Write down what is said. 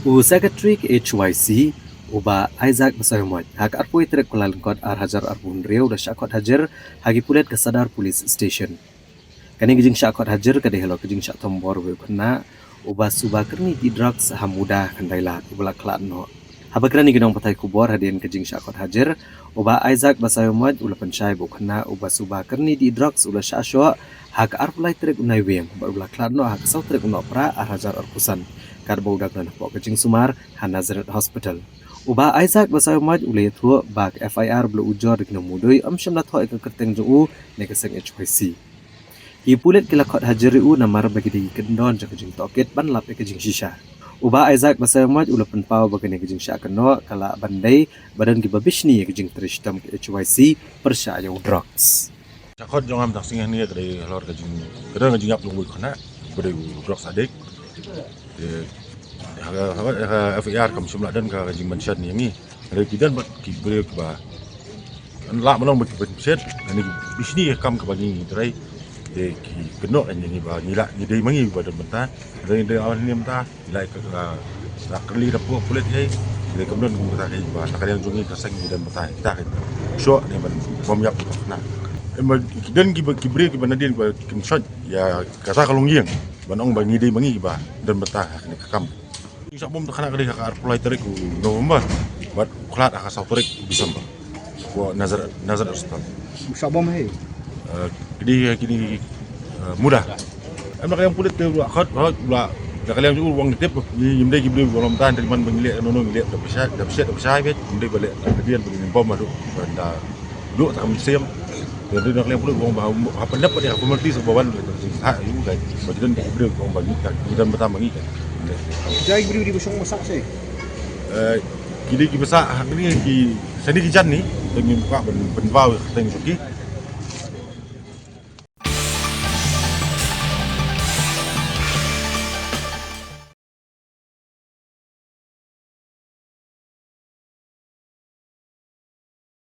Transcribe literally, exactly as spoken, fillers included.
U Secretary ka H Y C, u Bah Isaac Basaiawmoit, ha ka arphew tarik Kyllalyngkot ar hajar arphew hynriew u la shah khot hajir ha ki pulit ka Sadar Police Station. Kane ka jingshah khot hajir ka dei halor ka jingshah thombor uwei u khynnah uba suba kyrni die drugs ha Muda, Khyndailad, uba la khlad noh. Haba kren ïa ki nongpathai khubor hadien ka jingshah khot hajir, u Bah Isaac Basaiawmoit u la pynshai ba u khynnah uba suba kyrni die drugs u la shah shoh ha ka arphew lai tarik u Naiwieng bad u la khlad noh ha ka saw tarik u Nohprah ar hajar arphew san, katba u dang don hapoh ka jingsumar ha Nazareth Hospital. U Bah Isaac Basaiawmoit u la ïathuh ba ka F I R ba la ujor da ki nongmudui ym shym la thoh ïa ka kyrteng jong u ne ka seng H Y C. Ki pulit ki la khot hajir ïa u namar ba ki dei ki kyndon jong ka jingtohkit ban lap ïa ka jingshisha. U Bah Isaac Basaiawmoit u la pynpaw ba kane ka jingshah kynnoh ka lah ban dei ba don kiba bishni ïa ka jingtrei shitom ka H Y C pyrshah ïa u drugs. Shah khot jong nga mynta ka sngi hangne ka dei halor ka jing, ka don ka jingïap jong uwei u khynnah ba dei u drugs addict. Te ha ka, ha ka, ha ka F I R kam shym la don ka jingmention ïa ngi. Hynrei ki don bad ki briew kiba lah ban long ba ki pynshit, lane ki bishni ïa ka kam kaba ngi trei. Te ki kynnoh ïa ngi ba ngi lah, ngi dei ma ngi ba don bynta. Hynrei dei awan ngi mynta ngi lah ka, ka, ka kylli da pulit hi. Te kam don kumta kaei ba na ka liang jong ngi ka seng ngi don bynta kita kaei. Shoh ne ban bym ïap ka khynnah. Em, ki don kiba, ki briew kiba nadien ba kin shot ïa kata ka longïing ban ong ba ngi dei ma ngi ba don bynta ha kane ka kam. Jingshah bom te kane ka dei ha ka arphew lai tarik u November bad u khlad ha ka saw tarik u December. Ko Nazareth, Nazareth Hospital. U shah bom hi? Eh, ki dei, ki dei, eh, Muda. Em, na ka liang pulit te u la khot, khot, u la, na ka liang u ong tip, ngi, ngim dei ki briew ba long tan, te man ba ngi leh, no, no, ngi leh da pisa, da pisa, da pisa, ngim dei ba leh hadien ba ngi bom haduh ban da duh ta kam siang. Te dei na ka liang pulit u ong ba ha, ha pynïap ba dei ha formality sa ba wan ha ïu ka ba ki don ki briew u ong ba ngi ka, ngi don bynta ma ngi ka. Jai briew dei ba shong ba sah se. Eh, ki dei kiba sah ha kane ki, sa dei ki jan ni, te ngim kwah ban, ban pynpaw ïa ka kyrteng jong ki.